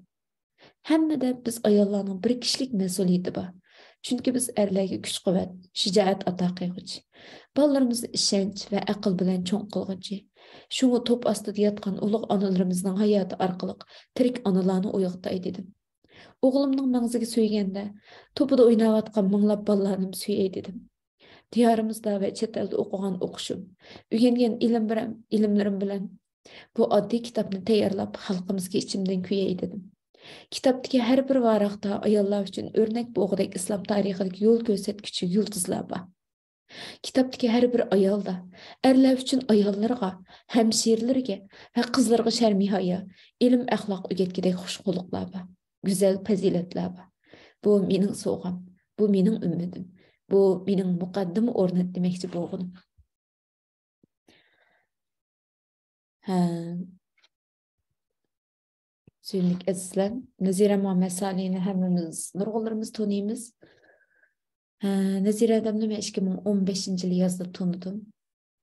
ھەممىدە بىز ئاياللارنىڭ بىر كىشىلىك مەسئۇلىيىتى بار. چۈنكى بىز ئەرلەرگە كۈچ-قۇۋۋەت، شىجائەت ئاتا قىلغۇچى، بالىلىرىمىزنى ئىشەنچ ۋە ئەقىل بىلەن چوڭ قىلغۇچى. شۇڭا توپ ئاستىدا ياتقان ئۇلۇغ ئانىلىرىمىزنىڭ ھاياتى ئارقىلىق تىرىك ئانىلارنى ئويغىتاي دېدىم. ئوغلۇمنىڭ مەڭزىگە سۆيگەندە، توپىدا ئويناۋاتقان مىڭلاپ بالىلارنىمۇ سۆيەي دېدىم. دىيارىمىزدا ۋە چەت ئەلدە ئوقۇغان ئوقۇشۇم، ئۆگەنگەن ئىلىم بىلەن، ئىلىملىرىم بىلەن بۇ ئاددىي كىتابنى تەييارلاپ، خەلقىمىزگە ئىچىمدىن كۆيەي دېدىم. كىتابتىكى ھەر بىر ۋاراقتا ئاياللار ئۈچۈن ئۆرنەك بوغىدەك ئىسلام تارىخىدىكى يول كۆرسەتكۈچى يۇلتۇزلار بار. كىتابتىكى ھەر بىر ئايالدا ئەرلەر ئۈچۈن ئاياللىرىغا، ھەمشىرىلىرىگە ۋە قىزلىرىغا شەرمى ھايا، ئىلىم ئەخلاق ئۆگەتكۈدەك خۇش قۇلۇقلار بار، گۈزەل پەزىلەتلەر بار. بۇ مېنىڭ سوۋغام، بۇ مېنىڭ ئۈمىدىم، بۇ مېنىڭ مۇقەددىمە ئورنى دېمەكچى بولغىنىم. ھە، سۆيۈملۈك ئەزىزلەر، نەزىرە مۇھەممەد سالىنى ھەممىمىز، نۇرغۇنلىرىمىز تونۇيمىز. ھە، نەزىرە ھەدەمنى مەن ئىككى مىڭ ئون بەشىنچى يىلى يازدا تونۇدۇم.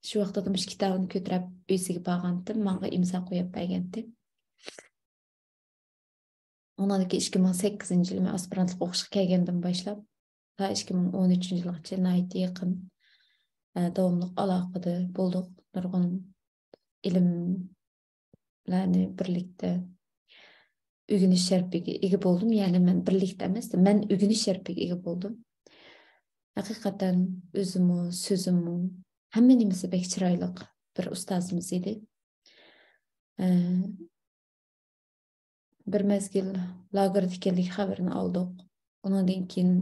شۇ ۋاقىتتا مۇشۇ كىتابىنى كۆتۈرۈپ ئۆيسىگە بارغانتىم، ماڭا ئىمزا قويۇپ بەرگەنتى. ئۇنىڭدىن كېيىن ئىككى مىڭ سەككىزىنچى يىلى مەن ئاسپىرانتلىققا ئوقۇشقا كەلگەندىن باشلاپ، تا ئىككى مىڭ ئون ئۈچىنچى يىلغىچە ناھايىتى يېقىن، ئە، داۋاملىق ئالاقىدە بولدۇق. نۇرغۇن ئىلىملەرنى بىرلىكتە ئۆگىنىش شەرىپىگە ئىگە بولدۇم. يەنى مەن بىرلىكتە ئەمەس، مەن ئۆگىنىش شەرىپىگە ئىگە بولدۇم. ھەقىقەتەن ئۆزىمۇ، سۆزىمۇ، ھەممە نېمىسى بەك چىرايلىق بىر ئۇستازىمىز ئىدى. ئە، بىر مەزگىل لاگېردا ئىكەنلىكى خەۋىرىنى ئالدۇق. ئۇنىڭدىن كېيىن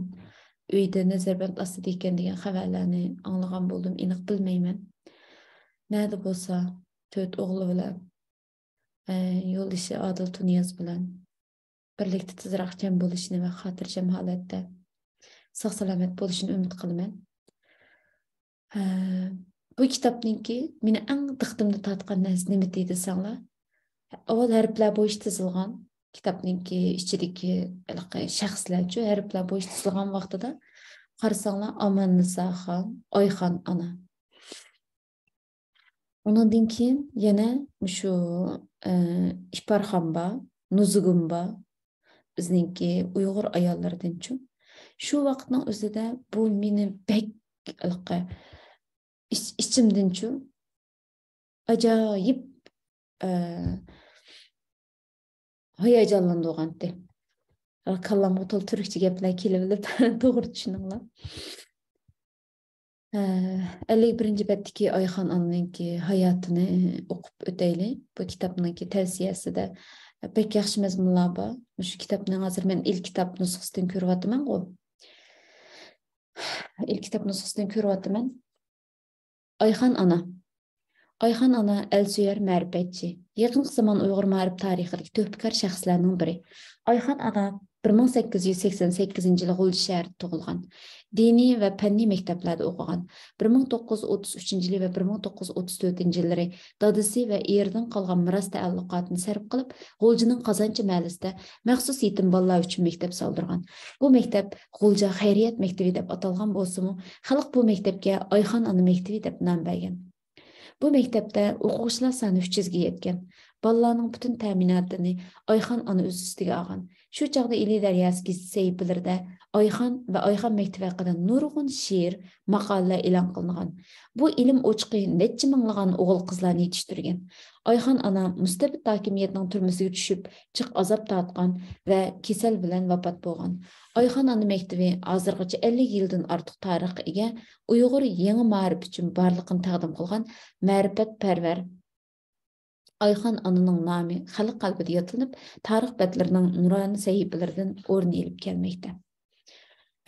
ئۆيدە نەزەربەند ئاستىدا ئىكەن دېگەن خەۋەرلەرنى ئاڭلىغان بولدۇم، ئېنىق بىلمەيمەن. نەدە بولسا، تۆت ئوغلى بىلەن، ئە، يولدىشى ئادىل تۇنىياز بىلەن بىرلىكتە تېزراق جەم بولۇشىنى ۋە خاتىرجەم ھالەتتە ساق-سالامەت بولۇشىنى ئۈمىد قىلىمەن. ھە، بۇ كىتابنىڭكى مېنى ئەڭ دىققىتىمنى تارتقان نەرسە نېمىدى دېسەڭلار، ئاۋۋال ھەرپلەر بويىچە تىزىلغان، كىتابنىڭكى ئىچىدىكى ھېلىقى شەخسلەرچۇ، ھەرپلەر بويىچە تىزىلغان ۋاقتىدا قارىساڭلار، ئاماننىساخان، ئايخان ئانا. ئۇنىڭدىن كېيىن يەنە مۇشۇ، ئە، ئىپارخان بار، نۇزۇگۇم بار، بىزنىڭكى ئۇيغۇر ئاياللىرىدىنچۇ. شۇ ۋاقىتنىڭ ئۆزىدە بۇ مېنى بەك ھېلىقى ئىچ-، ئىچىمدىنچۇ ئاجايىپ، ئە، ھاياجانلاندۇرغانتى. كاللامغا تولا تۈركچە گەپلەر كېلىۋېلىپ، توغرا چۈشىنىڭلار. ئە، ئەللىك بىرىنچى بەتتىكى ئايخان ئانىنىڭكى ھاياتىنى ئوقۇپ ئۆتەيلى. بۇ كىتابنىڭكى تەۋسىيەسىدە بەك ياخشى مەزمۇنلار بار. مۇشۇ كىتابنىڭ ھازىر مەن ئېلكىتاب نۇسخىسىدىن كۆرۈۋاتىمەنغۇ. ئېلكىتاب نۇسخىسىدىن كۆرۈۋاتىمەن. ئايخان ئانا. ئايخان ئانا ئەلسۆيەر مەرىپەتچى. يېقىنقى زامان ئۇيغۇر مائارىپ تارىخىدىكى تۆھپىكار شەخسلەرنىڭ بىرى. ئايخان ئانا بىر مىڭ سەككىز يۈز سەكسەن سەككىزىنچى يىلى غۇلجا شەھىرىدە تۇغۇلغان. دىنىي ۋە پەننىي مەكتەپلەردە ئوقۇغان. بىر مىڭ توققۇز يۈز ئوتتۇز ئۈچىنچى يىلى ۋە بىر مىڭ توققۇز يۈز ئوتتۇز تۆتىنچى يىللىرى دادىسى ۋە ئېرىدىن قالغان مىراس تەئەللۇقاتىنى سەرپ قىلىپ، غۇلجىنىڭ قازانچى مەھەللىسىدە مەخسۇس يېتىم بالىلار ئۈچۈن مەكتەپ سالدۇرغان. بۇ مەكتەپ غۇلجا خەيرىيەت مەكتىۋى دەپ ئاتالغان بولسىمۇ، خەلق بۇ مەكتەپكە ئايخان ئانا مەكتىۋى دەپ نام بەرگەن. بۇ مەكتەپتە ئوقۇغۇچىلار سانى ئۈچ يۈزگە يەتكەن. بالىلارنىڭ پۈتۈن تەمىناتىنى ئايخان ئانا ئۆز ئۈستىگە ئالغان. شۇ چاغدا ئىلى دەرياسى گېزىت سەھىپىلىرىدە ئايخان ۋە ئايخان مەكتىپى ھەققىدە نۇرغۇن شېئىر، ماقالىلەر ئېلان قىلىنغان. بۇ ئىلىم ئوچىقى نەچچە مىڭلىغان ئوغۇل-قىزلارنى يېتىشتۈرگەن. ئايخان ئانا مۇستەبىت ھاكىمىيەتنىڭ تۈرمىسىگە چۈشۈپ، جىق ئازاب تارتقان ۋە كېسەل بىلەن ۋاپات بولغان. ئايخان ئانا مەكتىۋى ھازىرغىچە ئەللىك يىلدىن ئارتۇق تارىخقا ئىگە، ئۇيغۇر يېڭى مائارىپ ئۈچۈن بارلىقىنى تەقدىم قىلغان مەرىپەتپەرۋەر ئايخان ئانىنىڭ نامى خەلق قەلبىدە يادلىنىپ، تارىخ بەتلىرىنىڭ نۇرانە سەھىپىلىرىدىن ئورۇن ئېلىپ كەلمەكتە.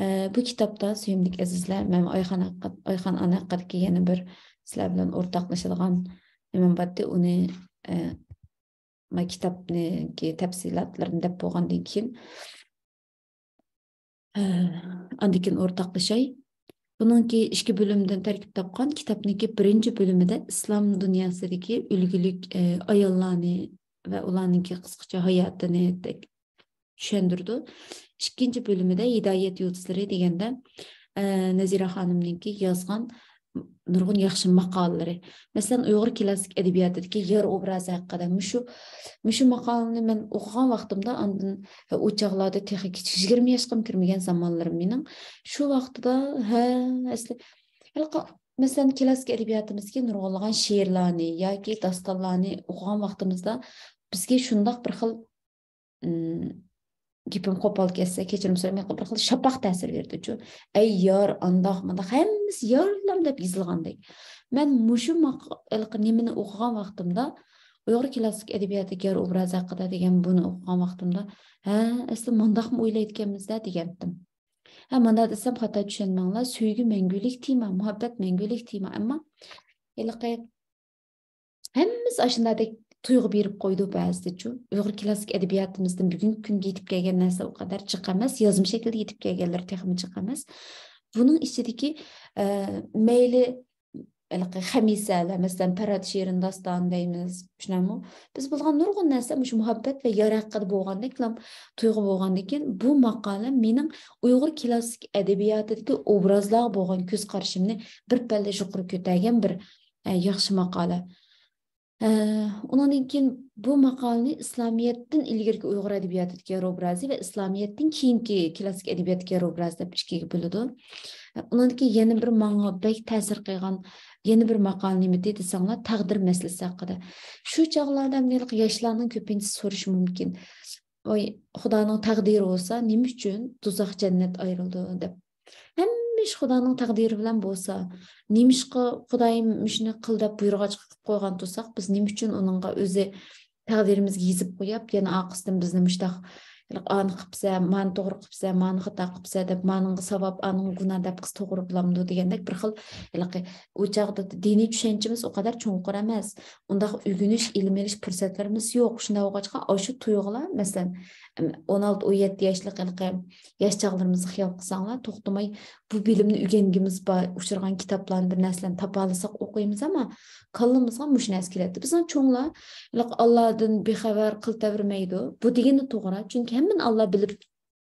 ئە، بۇ كىتابتا، سۆيۈملۈك ئەزىزلەر، مەن ئايخان ھەققىدە، ئايخان ئانا ھەققىدىكى يەنە بىر سىلەر بىلەن ئورتاقلىشىدىغان نېمەم بارتى، ئۇنى، ئە، ما كىتابنىڭكى تەپسىلاتلىرىنى دەپ بولغاندىن كېيىن، ئە، ئاندىن كېيىن ئورتاقلىشاي. بۇنىڭكى ئىككى بۆلۈمدىن تەركىب تاپقان. كىتابنىڭكى بىرىنچى بۆلۈمىدە ئىسلام دۇنياسىدىكى ئۈلگىلىك، ئە، ئاياللارنى ۋە ئۇلارنىڭكى قىسقىچە ھاياتىنى تەك-، چۈشەندۈرىدۇ. ئىككىنچى بۆلۈمىدە ھىدايەت يۇلتۇزلىرى دېگەندە، ئە، نەزىرە خانىمنىڭكى يازغان نۇرغۇن ياخشى ماقالىلىرى. مەسىلەن، ئۇيغۇر كلاسسىك ئەدەبىياتىدىكى يار ئوبرازى ھەققىدە مۇشۇ، مۇشۇ ماقالىنى مەن ئوقۇغان ۋاقتىمدا، ئاندىن، ئۇ چاغلاردا تېخى كىچىك، يىگىرمە ياشقىمۇ كىرمىگەن زامانلىرىم مېنىڭ. شۇ ۋاقتىدا، ھە، ئەسلى، ھېلىقى، مەسىلەن، كلاسسىك ئەدەبىياتىمىزدىكى نۇرغۇنلىغان شېئىرلارنى ياكى داستانلارنى ئوقۇغان ۋاقتىمىزدا بىزگە شۇنداق بىر خىل، ئىم، گېپىم قوپال كەتسە، كەچۈرۈم سورايمەن، بىر خىل شاپاق تەسىر بېرىدىچۇ. ئەي يار، ئانداق، مۇنداق، ھەممىسى يارلام دەپ يېزىلغاندەك. مەن مۇشۇ ماق-، ھېلىقى نېمىنى ئوقۇغان ۋاقتىمدا، ئۇيغۇر كلاسسىك ئەدەبىياتىدىكى يار ئوبرازى ھەققىدە دېگەن بۇنى ئوقۇغان ۋاقتىمدا، ھە، ئەسلى مۇنداقمۇ ئويلايدىكەنمىز-دە دېگەنتىم. ھە، مانا دېسەم خاتا چۈشەنمەڭلار، سۆيگۈ مەڭگۈلۈك تېما، مۇھەببەت مەڭگۈلۈك تېما، ئەمما ھېلىقى ھەممىسى ئاشۇنداقتەك تۇيغۇ بېرىپ قويىدۇ بەزىدىچۇ. ئۇيغۇر كلاسسىك ئەدەبىياتىمىزدىن بۈگۈنكى كۈنگە يېتىپ كەلگەن نەرسە ئۇ قەدەر جىق ئەمەس، يازما شەكىلدە يېتىپ كەلگەنلىرى تېخىمۇ جىق ئەمەس. بۇنىڭ ئىچىدىكى، ئە، مەيلى، ھېلىقى خەمىسەلەر، مەسىلەن، پەرھات شېرىن داستانى دەيمىز، شۇنداقمۇ؟ بىز بولغان نۇرغۇن نەرسە مۇشۇ مۇھەببەت ۋە يار ھەققىدە بولغاندەكلا تۇيغۇ بولغاندىكىن، بۇ ماقالە مېنىڭ ئۇيغۇر كلاسسىك ئەدەبىياتىدىكى ئوبرازلارغا بولغان كۆز قارىشىمنى بىر پەللە يۇقىرى كۆتەرگەن بىر، ئە، ياخشى ماقالە. ئە، ئۇنىڭدىن كېيىن بۇ ماقالىنى ئىسلامىيەتتىن ئىلگىرىكى ئوبرازى ۋە ئىسلامىيەتتىن كېيىنكى كلاسسىك ئەدەبىياتتىكى ئوبراز دەپ ئىككىگە بۆلىدۇ. ئۇنىڭدىن كېيىن يەنە بىر ماڭا بەك تەسىر قىلغان يەنە بىر ماقالە نېمىدى دېسەڭلار، تەقدىر مەسىلىسى ھەققىدە. شۇ چاغلاردا مەن ھېلىقى ياشلارنىڭ كۆپىنچىسى سورىشى مۇمكىن. ۋاي، خۇدانىڭ تەقدىرى بولسا، نېمە ئۈچۈن دوزاخ جەننەت ئايرىلىدۇ دەپ. ھەممە ئىش خۇدانىڭ تەقدىرى بىلەن بولسا، نېمىشقا خۇدايىم مۇشۇنى قىل دەپ بۇيرۇغاچقا قىلىپ قويغان تۇرساق، بىز نېمە ئۈچۈن ئۇنىڭغا ئۆزى تەقدىرىمىزگە يېزىپ قويۇپ، يەنە ئارقىسىدىن بىزنى مۇشتاق، ئانى قىپسە، مانى توغرا قىپسە، مانى خاتا قىپسە دەپ، مانىڭغا ساۋاب، ئانىڭغا گۇناھ دەپ قىز توغرا بولامدۇ دېگەندەك بىر خىل، ھېلىقى ئۇ چاغدا دىنىي چۈشەنچىمىز ئۇ قەدەر چوڭقۇر ئەمەس. ئۇنداق ئۆگىنىش، ئىلىم ئېلىش پۇرسەتلىرىمىز يوق. شۇنداق بولغاچقا، ئاشۇ تۇيغۇلار، مەسىلەن، ئون ئالتە، ئون يەتتە ياشلىق ھېلىقى ياش چاغلىرىمىزنى خىيال قىلساڭلار، توختىماي بۇ بىلىمنى ئۆگەنگىمىز بار، ئۇچرىغان كىتابلارنى، بىر نەرسىلەرنى تاپالىساق ئوقۇيمىز، ئەمما كاللىمىزغا مۇشۇ نەرسە كېلەتتى. بىزنىڭ چوڭلار، ھېلىقى ئاللادىن بىخەۋەر قىلتەۋرىمەيدۇ. بۇ دېگىنى توغرا، چۈنكى ھەممىنى ئاللا بىلىپ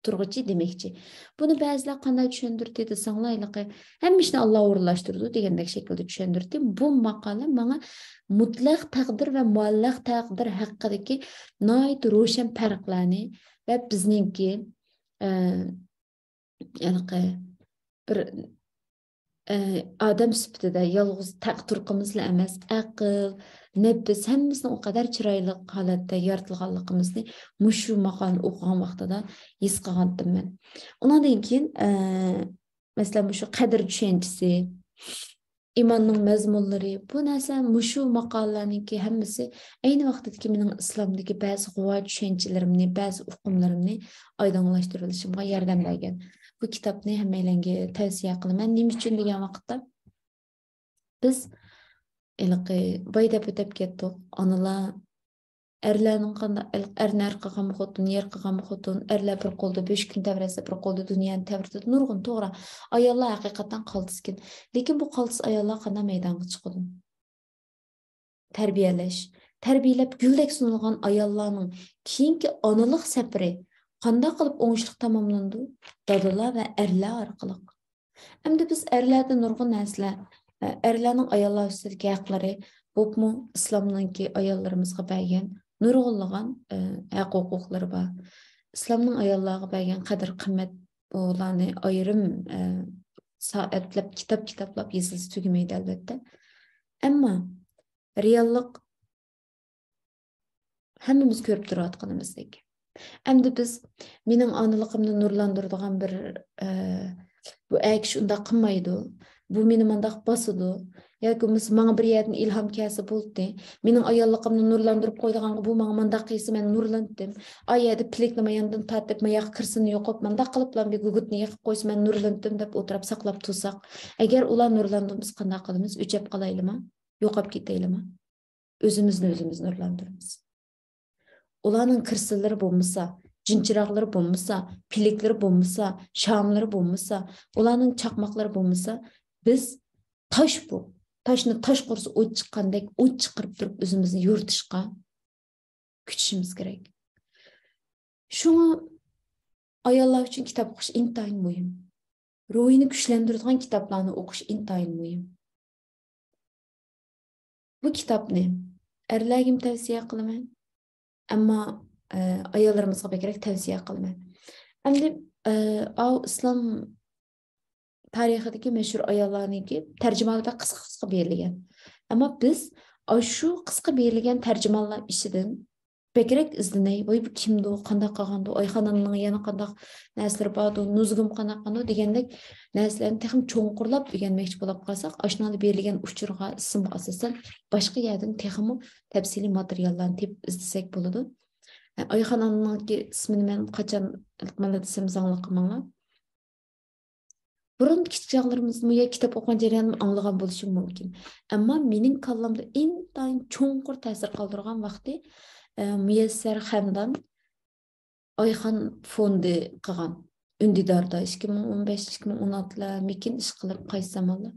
تۇرغۇچى دېمەكچى. بۇنى بەزىلەر قانداق چۈشەندۈردى دېسەڭلار، ھېلىقى ھەممە ئىشنى ئاللا ئورۇنلاشتۇرىدۇ دېگەندەك شەكىلدە چۈشەندۈردى. بۇ ماقالە ماڭا مۇتلەق تەقدىر ۋە مۇئەللەق تەقدىر ھەققىدىكى ناھايىتى روشەن پەرقلەرنى ۋە بىزنىڭكى، ئە، ھېلىقى بىر، ئە، ئادەم سۈپىتىدە يالغۇز تەق-، تۇرقىمىزلا ئەمەس، ئەقىل، نەپس، ھەممىسىنىڭ ئۇ قەدەر چىرايلىق ھالەتتە يارىتىلغانلىقىمىزنى مۇشۇ ماقالىنى ئوقۇغان ۋاقتىدا ھېس قىلغانتىم مەن. ئۇنىڭدىن كېيىن، ئە، مەسىلەن، مۇشۇ قەدىر چۈشەنچىسى، ئىماننىڭ مەزمۇنلىرى، بۇ نەرسە مۇشۇ ماقالىلەرنىڭكى ھەممىسى ئەينى ۋاقتىدىكى مېنىڭ ئىسلامدىكى بەزى غۇۋا چۈشەنچىلىرىمنى، بەزى ئۇقۇملىرىمنى ئايدىڭلاشتۇرۇۋېلىشىمغا ياردەم بەرگەن. بۇ كىتابنى ھەممەيلەنگە تەۋسىيە قىلىمەن. نېمە ئۈچۈن دېگەن ۋاقىتتا، بىز ھېلىقى بايا دەپ ئۆتۈپ كەتتۇق. ئانىلار ئەرلەرنىڭ قانداق، ئەرنى ئەر قىلغانمۇ خوتۇن، يەر قىلغانمۇ خوتۇن، ئەرلەر بىر قولدا بۆشۈكنى تەۋرەتسە، بىر قولدا دۇنيانى تەۋرىتىدۇ، نۇرغۇن، توغرا. ئاياللار ھەقىقەتەن قالتىسكەن. لېكىن بۇ قالتىس ئاياللار قانداق مەيدانغا چىقىدۇ؟ تەربىيەلەش، تەربىيەلەپ گۈلدەك سۇنۇلغان ئاياللارنىڭ كېيىنكى ئانىلىق سەپىرى قانداق قىلىپ ئوڭۇشلۇق تاماملىنىدۇ؟ دادىلار ۋە ئەرلەر ئارقىلىق. ئەمدى بىز ئەرلەردە نۇرغۇن نەرسىلەر، ئەرلەرنىڭ ئاياللار ئۈستىدىكى ھەقلىرى، بولۇپمۇ ئىسلامنىڭكى ئاياللىرىمىزغا بەرگەن نۇرغۇنلىغان، ئە، ھەق ھوقۇقلىرى بار. ئىسلامنىڭ ئاياللارغا بەرگەن قەدىر قىممەت، ئۇلارنى ئايرىم، ئە، سائەتلەپ، كىتاب كىتابلاپ يېزىلسا تۈگىمەيدۇ، ئەلۋەتتە. ئەمما رېئاللىق ھەممىمىز كۆرۈپ تۇرۇۋاتقىنىمىزدەك. ئەمدى بىز مېنىڭ ئانىلىقىمنى نۇرلاندۇرىدىغان بىر، ئە، بۇ ئەر كىشى ئۇنداق قىلمايدۇ، بۇ مېنى مانداق باسىدۇ، ياكى بولمىسا ماڭا بىر يەردىن ئىلھام كەلسە بولدى، مېنىڭ ئاياللىقىمنى نۇرلاندۇرۇپ قويىدىغانغا بۇ ماڭا مانداق قىلسا مەن نۇرلىنىتتىم، ئا يەردە پىلىكنى ماياندىن تارتىپ ماياققا كىرسىنى يوقاپ مانداق قىلىپلا بىر گۈگۈتنى يېقىپ قويسا مەن نۇرلىنىتتىم دەپ ئولتۇرۇپ ساقلاپ تۇرساق، ئەگەر ئۇلار نۇرلاندۇرمىسا قانداق قىلىمىز؟ ئۆچەپ قالايلىما؟ يوقاپ كېتەيلىما؟ ئۆزىمىزنى ئۆزىمىز نۇرلاندۇرىمىز. ئۇلارنىڭ كىرسىلىرى بولمىسا، جىنچىراغلىرى بولمىسا، پىلىكلىرى بولمىسا، شاملىرى بولمىسا، ئۇلارنىڭ چاقماقلىرى بولمىسا، بىز تاش بۇ. تاشنى تاش قۇرسا ئوت چىققاندەك ئوت چىقىرىپ تۇرۇپ ئۆزىمىزنى يورۇتۇشقا كۈچىشىمىز كېرەك. شۇڭا ئاياللار ئۈچۈن كىتاب ئوقۇش ئىنتايىن مۇھىم. روھىنى كۈچلەندۈرىدىغان كىتابلارنى ئوقۇش ئىنتايىن مۇھىم. بۇ كىتابنى ئەرلەرگىمۇ تەۋسىيە قىلىمەن، ئەمما، ئە، ئاياللىرىمىزغا بەكرەك تەۋسىيە قىلىمەن. ئەمدى، ئە، ئاۋۇ ئىسلام تارىخىدىكى مەشھۇر ئاياللارنىڭكى تەرجىمانى بەك قىسقا قىسقا بېرىلگەن. ئەمما بىز ئاشۇ قىسقا بېرىلگەن تەرجىمانلار ئىچىدىن بەكرەك ئىزدىنەي، ۋاي، بۇ كىمدۇ، قانداق قىلغاندۇ، ئايخان ئانىنىڭ يەنە قانداق نەرسىلىرى باردۇ، نۇزۇگۇم قانداق قىلغاندۇ دېگەندەك نەرسىلەرنى تېخىمۇ چوڭقۇرلاپ ئۆگەنمەكچى بولۇپ قالساق، ئاشۇنىڭدا بېرىلگەن ئۇچۇرغا، ئىسىمغا ئاساسەن باشقا يەردىن تېخىمۇ تەپسىلىي ماتېرىياللارنى تېپىپ ئىزدىسەك بولىدۇ. ئايخان ئانىنىڭكى ئىسمىنى مەن قاچان ئېيتقانلا دېسەم زاڭلىق قىلماڭلار. بۇرۇن كىچىك چاغلىرىمىزدىمۇ يا كىتاب ئوقۇغان جەريانىمدا ئاڭلىغان بولۇشۇم مۇمكىن. ئەمما مېنىڭ كاللامدا ئىنتايىن چوڭقۇر تەسىر قالدۇرغان ۋاقتى، ئە، مۇيەسسەر خەندان ئايخان فوندى قىلغان. ئۈندىداردا ئىككى مىڭ ئون بەش، ئىككى مىڭ ئون ئالتىلارمىكىن ئىشقىلىپ قايسى زامانلار.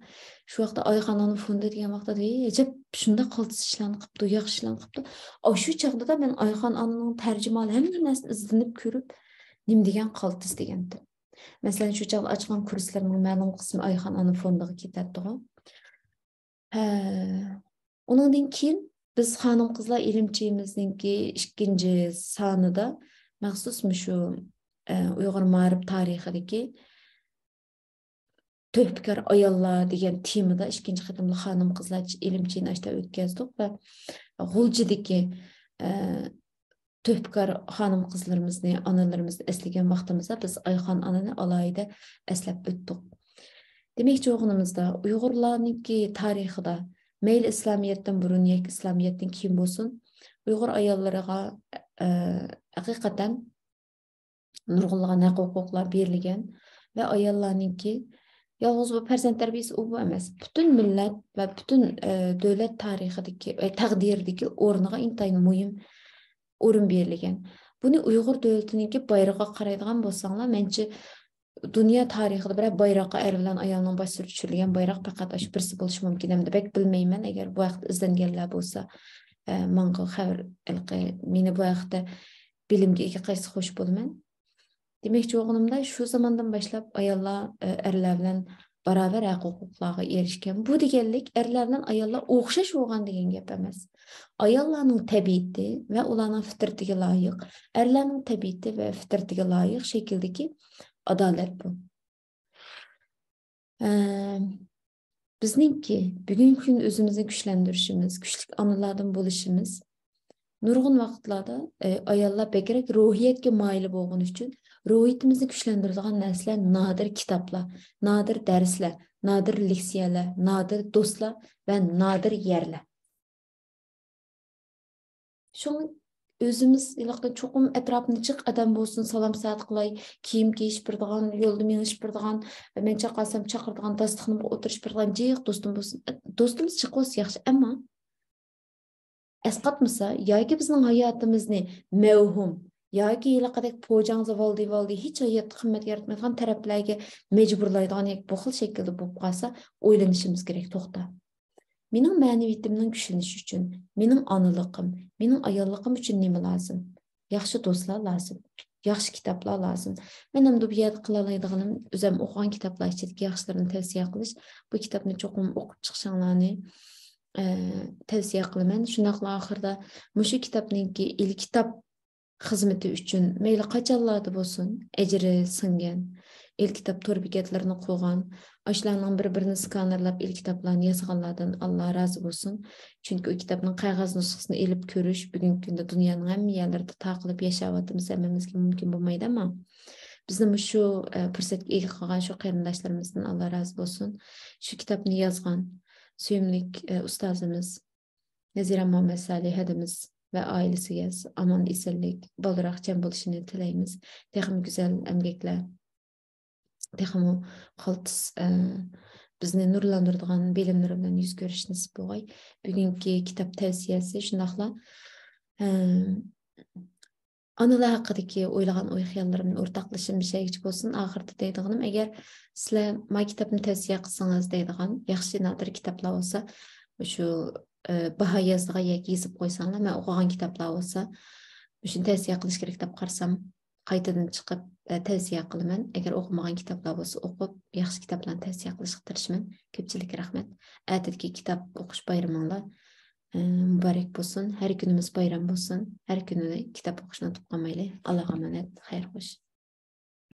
شۇ ۋاقىتتا ئايخان ئانا فوندى دېگەن ۋاقىتتا، ھەي، ئەجەب، شۇنداق قالتىس ئىشلارنى قىپتۇ، ياخشى ئىشلارنى قىپتۇ. ئاشۇ چاغدا دا مەن ئايخان ئانىنىڭ تەرجىمىھالى ھەممە نەرسىنى ئىزدىنىپ كۆرۈپ، نېمە دېگەن قالتىس دېگەنتىم. مەسىلەن، شۇ چاغدا ئاچقان كۇرسلىرىمنىڭ مەلۇم قىسمى ئايخان ئانا فوندىغا كېتەتتىغۇ. ھە. ئۇنىڭدىن كېيىن بىز خانىم-قىزلار ئېلىمچىمىزنىڭكى ئىككىنچى سانىدا مەخسۇس مۇشۇ، ئە، ئۇيغۇر مائارىپ تارىخىدىكى تۆھپىكار ئاياللار دېگەن تېمىدا ئىككىنچى قېتىملىق خانىم-قىزلار ئېلىمچىنى ئاشتا ئۆتكەزدۇق ۋە غۇلجىدىكى، ئە، تۆھپىكار خانىم-قىزلىرىمىزنى، ئانىلىرىمىزنى ئەسلىگەن ۋاقتىمىزدا بىز ئايخان ئانىنى ئالاھىدە ئەسلەپ ئۆتتۇق. دېمەكچى بولغىنىمىزدا، ئۇيغۇرلارنىڭكى تارىخىدا مەيلى ئىسلامىيەتتىن بۇرۇن ياكى ئىسلامىيەتتىن كېيىن بولسۇن، ئۇيغۇر ئاياللىرىغا، ئە، ھەقىقەتەن نۇرغۇنلىغان ھەق-ھوقۇقلار بېرىلگەن ۋە ئاياللارنىڭكى يالغۇز بۇ پەرزەنت تەربىيەسى ئۇ بۇ ئەمەس، پۈتۈن مىللەت ۋە پۈتۈن، ئە، دۆلەت تارىخىدىكى، ئە، تەقدىرىدىكى ئورنىغا ئىنتايىن مۇھىم ئورۇن بېرىلگەن. بۇنى ئۇيغۇر دۆلىتىنىڭكى بايرىقىغا قارايدىغان بولساڭلار، مەنچە دۇنيا تارىخىدا بىرەر بايراققا ئەر بىلەن ئايالنىڭ باش سۈرىتى چۈشۈرۈلگەن بايراق پەقەت ئاشۇ بىرسى بولۇشى مۇمكىن. ئەمدى بەك بىلمەيمەن، ئەگەر بۇ ھەقتە ئىزدەنگەنلەر بولسا، ئە، ماڭا خەۋەر، ھېلىقى، مېنى بۇ ھەقتە بىلىمگە ئىگە قىلسا خوش بولىمەن. دېمەكچى بولغىنىمدا، شۇ زاماندىن باشلاپ ئاياللار، ئە، ئەرلەر بىلەن باراۋەر ھەق-ھوقۇقلارغا ئېرىشكەن. بۇ دېگەنلىك ئەرلەر بىلەن ئاياللار ئوخشاش بولغان دېگەن گەپ ئەمەس. ئاياللارنىڭ تەبىئىتى ۋە ئۇلارنىڭ فىترىتىگە لايىق، ئەرلەرنىڭ تەبىئىتى ۋە فىترىتىگە لايىق شەكىلدىكى ئادالەت بۇ. ئە، بىزنىڭكى بۈگۈنكى كۈن ئۆزىمىزنى كۈچلەندۈرۈشىمىز، كۈچلۈك ئانىلاردىن بولۇشىمىز نۇرغۇن ۋاقىتلاردا، ئە، ئاياللار بەكرەك روھىيەتكە مايىل بولغىنى ئۈچۈن روھىيىتىمىزنى كۈچلەندۈرىدىغان نەرسىلەر نادىر كىتابلار، نادىر دەرسلەر، نادىر لېكسىيەلەر، نادىر دوستلار ۋە نادىر يەرلەر. شۇڭا ئۆزىمىز ھېلىقى چوقۇم ئەتراپىمدا جىق ئادەم بولسۇن، سالام سەت قىلاي، كىيىم كىيىشىپ بېرىدىغان، يولدا مېڭىشىپ بېرىدىغان، مەن چاقىرسام چاقىرىدىغان، داستىخىنىمغا ئولتۇرۇشۇپ بېرىدىغان جىق دوستۇم بولسۇن. دوستىمىز جىق بولسا ياخشى، ئەمما ئەسقاتمىسا ياكى بىزنىڭ ھاياتىمىزنى مەۋھۇم ياكى ھېلىقىدەك پوجاڭزا ۋالدى ۋالدى ھېچ ھاياتتا قىممەت ياراتمايدىغان تەرەپلەرگە مەجبۇرلايدىغان ياكى بۇ خىل شەكىلدە بولۇپ قالسا، ئويلىنىشىمىز كېرەك. توختا، مېنىڭ مەنىۋىيىتىمنىڭ كۈچلىنىشى ئۈچۈن، مېنىڭ ئانىلىقىم، مېنىڭ ئاياللىقىم ئۈچۈن نېمە لازىم؟ ياخشى دوستلار لازىم، ياخشى كىتابلار لازىم. مەن ئەمدى بۇ يەردە قىلالايدىغىنىم ئۆزۈم ئوقۇغان كىتابلار ئىچىدىكى ياخشىلىرىنى تەۋسىيە قىلىش. بۇ كىتابنى چوقۇم ئوقۇپ چىقىشىڭلارنى، ئە، تەۋسىيە قىلىمەن. شۇنداقلا ئاخىرىدا مۇشۇ كىتابنىڭكى ئېلكىتاب خىزمىتى ئۈچۈن مەيلى قاچانلاردا بولسۇن، ئەجرى سىڭگەن، ئېلكىتاب تور بېكەتلىرىنى قۇرغان، ئاشۇلارنىڭ بىر-بىرىنى سكانېرلاپ ئېلكىتابلارنى ياسىغانلاردىن ئاللا رازى بولسۇن. چۈنكى ئۇ كىتابنىڭ قەغەز نۇسخىسىنى ئېلىپ كۆرۈش بۈگۈنكى كۈندە دۇنيانىڭ ھەممە يەرلىرىدە تاقىلىپ ياشاۋاتىمىز، ھەممىمىزگە مۇمكىن بولمايدۇ، ئەمما بىزنى مۇشۇ، ئە، پۇرسەتكە ئىگە قىلغان شۇ قېرىنداشلىرىمىزدىن ئاللا رازى بولسۇن. شۇ كىتابنى يازغان سۆيۈملۈك، ئە، ئۇستازىمىز نەزىرە مۇھەممەد سالىھ ھەدىمىز ۋە ئائىلىسىگە ئامان ئېسەنلىك، بالدۇرراق جەم بولۇشىنى تىلەيمىز. تېخىمۇ گۈزەل ئەمگەكلەر، تېخىمۇ قالتىس، ئە، بىزنى نۇرلاندۇرىدىغان بىلىم نۇرى بىلەن يۈز كۆرۈش نېسىپ بولغاي. بۈگۈنكى كىتاب تەۋسىيەسى شۇنداقلا، ئە، ئانىلار ھەققىدىكى ئويلىغان ئوي خىياللىرىمنى ئورتاقلىشىم مۇشۇ يەرگىچە بولسۇن. ئاخىرىدا دەيدىغىنىم، ئەگەر سىلەر ما كىتابنى تەۋسىيە قىلسىڭىز دەيدىغان ياخشى نادىر كىتابلار بولسا، شۇ، ئە، باھا يازىدىغان ياكى يېزىپ قويساڭلار، مەن ئوقۇغان كىتابلار بولسا، مۇشۇنى تەۋسىيە قىلىش كېرەك دەپ قارىسام، قايتىدىن چىقىپ، ئە، تەۋسىيە قىلىمەن. ئەگەر ئوقۇمىغان كىتابلار بولسا ئوقۇپ، ياخشى كىتابلارنى تەۋسىيە قىلىشقا تىرىشىمەن. كۆپچىلىككە رەھمەت. ئەتىدىكى كىتاب ئوقۇش بايرىمىڭلار، ئە، مۇبارەك بولسۇن. ھەر كۈنىمىز بايرام بولسۇن. ھەر كۈنى كىتاب ئوقۇشنى ئۇنتۇپ قالمايلى. ئاللاغا ئامانەت. خەير خوش.